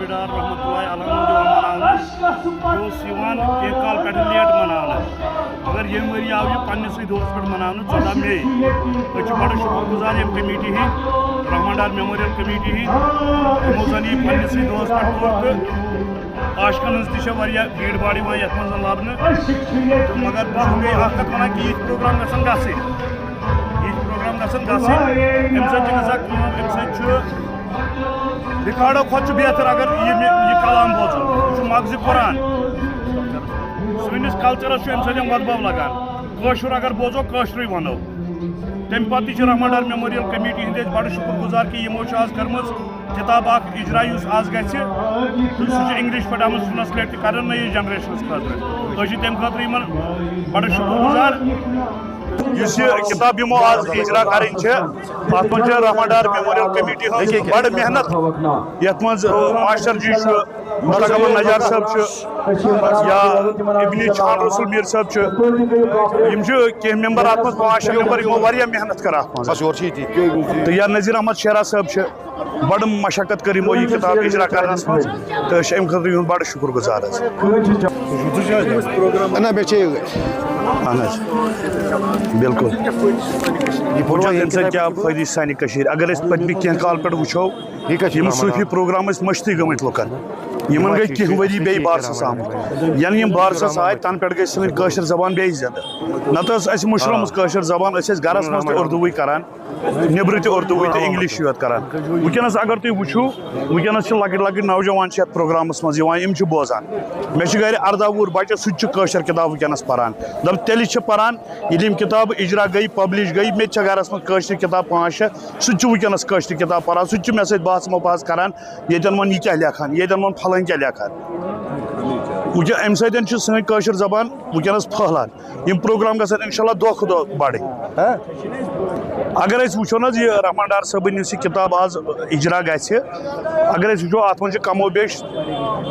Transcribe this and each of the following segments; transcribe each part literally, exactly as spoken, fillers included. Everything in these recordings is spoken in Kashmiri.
ڈار رحمتہ اللہ علیہ ہُنٛد یِوان مناونہٕ۔ یہِ اوس یِوان کینٛہہ کال پٮ۪ٹھٕ لیٹ مناونہٕ، مگر ییٚمہِ ؤری آو یہِ پننِسٕے دۄہس پٮ۪ٹھ مناونہٕ، ژۄداہ مے۔ أسۍ چھِ بڑٕ شُکر گُزار ییٚمہِ کمیٹی ہٕنٛدۍ، رحمان ڈار میموریل کمیٹی ہٕنٛدۍ، یِمو زن یہِ پننِسٕے دۄہس پٮ۪ٹھ کوٚر تہٕ عاشقن ہٕنٛز تہِ چھےٚ واریاہ بھیٖڑ باڑ یِوان یتھ منٛز لبنہٕ۔ تہٕ مگر بہٕ چھُس بیٚیہِ اکھ کتھ ونان کہِ یِتھۍ پروگرام گژھن گژھٕنۍ، یِتھۍ پروگرام گژھن گژھٕنۍ۔ امہِ سۭتۍ چھِ گژھان کٲم، امہِ سۭتۍ چھُ ریکارڈو کھۄتہٕ چھُ بہتر اگر یہِ مےٚ یہِ کلام بوزو۔ یہِ چھُ مغزِ قرآن۔ سٲنِس کلچرس چھُ امہِ سۭتۍ وۄدبو لگان۔ کٲشُر اگر بوزو، کٲشرُے ونو۔ تمہِ پتہٕ تہِ چھِ رحمان ڈار میموریل کمیٹی ہٕنٛدۍ أسۍ بڑٕ شُکر گُزار کہِ یِمو چھِ آز کٔرمٕژ کِتاب اکھ اجرا یُس آز گژھِ۔ تہٕ سُہ چھُ انگلش پٮ۪ٹھ آمُت ٹرانسلیٹ تہِ کرنہٕ نٔیِس جنریشنس خٲطرٕ۔ أسۍ چھِ تمہِ خٲطرٕ یِمن بڑٕ شُکر گُزار۔ یُس یہِ کِتاب یِمو آز اجرا کرٕنۍ چھِ، اَتھ منٛز چھِ رحمان ڈار میموریل کمیٹی ہٕنٛز بڑٕ محنت، یَتھ منٛز، آ، ماسٹر جی چھُ، مشتاق احمد نجار صٲب چھُ، یا ابن چھان رسول میر صٲب چھُ۔ یِم چھِ کینٛہہ ممبر اَتھ منٛز، پانٛژھ شےٚ ممبر، یِمو واریاہ محنت کٔر اَتھ منٛز۔ بس یورٕ چھِ ییٚتی۔ تہٕ یا نذیر احمد شیرا صٲب چھِ۔ بڑٕ مشقت کٔر یِمو یہِ کِتاب اجرا کرنس منٛز، تہٕ أسۍ چھِ اَمہِ خٲطرٕ یِہُنٛد بڑٕ شُکر گُزار حظ۔ نہ، مےٚ چھے یہِ۔ اہن حظ، بِلکُل۔ یہِ پوٚر وٕچھ حظ، وۄنۍ اَمہِ سۭتۍ کیٛاہ فٲیدٕ یہِ سانہِ کٔشیٖرِ؟ اگر أسۍ پٔتمہِ کینٛہہ کال پٮ۪ٹھ وٕچھو، یہِ کَتہِ چھِ یِم رحمان صوٗفی ڈار؟ پروگرام ٲسۍ مٔشتٕے گٔمٕتۍ لُکن۔ یِمن گٔے کینٛہہ ؤری بیٚیہِ بارسَس آمٕتۍ۔ یَنہٕ یِم بارسَس آے، تَنہٕ پٮ۪ٹھ گٔے سٲنۍ کٲشِر زبان بیٚیہِ زِندٕ۔ نتہٕ ٲس اَسہِ مٔشرٲومٕژ کٲشِر زبان، أسۍ ٲسۍ گرس منٛز تہِ اُردوٕے کران۔ نیٚبرٕ تہِ اُردوٕے تہٕ اِنگلِش یوت کران۔ وٕنکیٚنَس اگر تُہۍ وٕچھِو، وٕنکیٚنَس چھِ لۄکٕٹۍ لۄکٕٹۍ نوجوان چھِ یَتھ پروگرامَس منٛز یِوان، یِم چھِ بوزان۔ مےٚ چھِ گرِ اَرداہ وُہُر بَچہٕ، سُہ تہِ چھُ کٲشِر کِتاب وٕنکیٚنَس پَران۔ دَپ تیٚلہِ چھِ پَران، ییٚلہِ یِم کِتابہٕ اِجرا گٔے، پبلِش گٔے، مےٚ تہِ چھےٚ گرَس منٛز کٲشِر کِتاب پانٛژھ شےٚ، سُہ تہِ چھُ وٕنکیٚنَس کٲشِر کِتاب پَران، سُہ تہِ چھُ مےٚ سۭتۍ بحث مُبحث کران، ییٚتٮ۪ن وۄنۍ یہِ کیٛاہ لیکھان، ییٚتٮ۪ن وۄنۍ پھلٲنۍ کیٛاہ لیکھان۔ وٕنکیٚن اَمہِ سۭتۍ چھِ سٲنۍ کٲشِر زبان وٕنکیٚنَس پھٔہلان۔ یِم پروگرام گژھن انشاءاللہ دۄہ کھۄتہٕ دۄہ بڑٕنۍ۔ ہہ؟ اگر أسۍ وٕچھو نہ حظ، یہِ رحمان ڈار صٲبٕنۍ یُس یہِ کِتاب آز اجرا گژھِ، اگر أسۍ وٕچھو، اتھ منٛز چھِ کم و بیش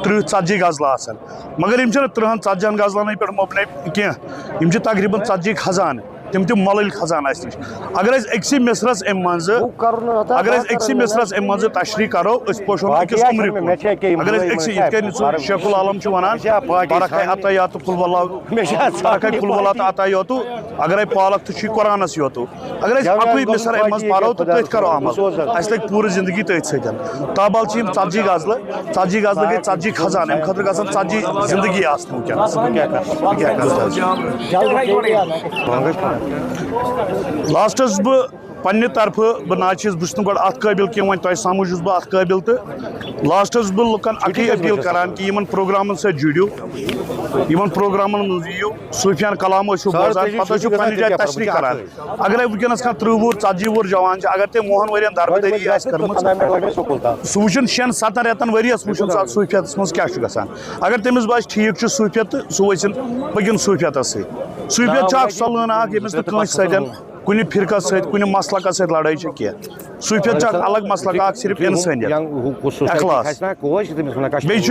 ترٕٛہ ژتجی غزلہٕ آسان، مگر یِم چھِنہٕ ترٕٛہن ژتجی ہن غزلن پٮ۪ٹھ مبنی کینٛہہ، یِم چھِ تقریباً ژتجی خزانہٕ، تِم تہِ مۄلٕلۍ خزانہٕ اَسہِ نِش۔ اگر أسۍ أکسٕے مصرعس امہِ منٛزٕ، اگر أسۍ أکسٕے مصرعس امہِ منٛزٕ تشریح کرو، أسۍ پوشون أکِس عمرِ کُن۔ اگر أسۍ أکسٕے، یِتھ کٔنۍ سُہ شیخ العالم چھُ ونان، فرق ہے عطا یاتو قل واللہ، مےٚ چھِ اَتھ فرق ہے قل واللہ تہٕ عطا یوتو، اگرے پالک تہِ چھُ یہِ قرآنس یوتو۔ اگر أسۍ اکُے مصرع اَمہِ منٛز پرو تہٕ تٔتھۍ کرو عمل، اَسہِ لگہِ پوٗرٕ زندگی تٔتھۍ سۭتۍ۔ تابال چھِ یِم ژتجی غزلہٕ، ژتجی غزلہٕ گٔے ژتجی خزانہٕ، اَمہِ خٲطرٕ گژھن ژتجی زندگی آسنہِ وٕنکیٚنس۔ لاسٹس بہٕ پننہِ طرفہٕ، بہٕ نہ حظ چھُس، بہٕ چھُس نہٕ گۄڈٕ اتھ قٲبِل کینٛہہ، وۄنۍ تۄہہِ سمجھ چھُس بہٕ اتھ قٲبِل، تہٕ لاسٹس بہٕ لُکن اکٕے اپیل کران کہِ یِمن پروگرامن سۭتۍ جُڑِو، یِمن پروگرامن منٛز یِیِو، صوٗفیانہٕ کلام ٲسِو بوزان، پتہٕ ٲسِو پننہِ جایہِ تشریح کران۔ اگرے وٕنکیٚنس کانٛہہ ترٕٛہ وُہُر، ژتجی وُہُر جوان چھُ، اگر تٔمۍ وُہن ؤرین دربٕدٔری آسہِ کٔرمٕژ، سُہ وٕچھُن شٮ۪ن ستن رٮ۪تن ؤریس وٕچھُن سُہ صوٗفیتس منٛز کیٛاہ چھُ گژھان۔ اگر تٔمِس باسہِ ٹھیٖک چھُ صوٗفیت، تہٕ سُہ ؤسِن پٔکِن صوٗفیتس سۭتۍ۔ صوٗفیت چھُ اکھ سۄ لٲنہ اکھ، ییٚمِس نہٕ کٲنٛسہِ سۭتۍ، کُنہِ فرقس سۭتۍ، کُنہِ مسلکس سۭتۍ لڑٲے چھےٚ کینٛہہ۔ صوٗفیت چھُ اکھ الگ مسلک اکھ، صرف انسٲنیت، اخلاص۔ بیٚیہِ چھُ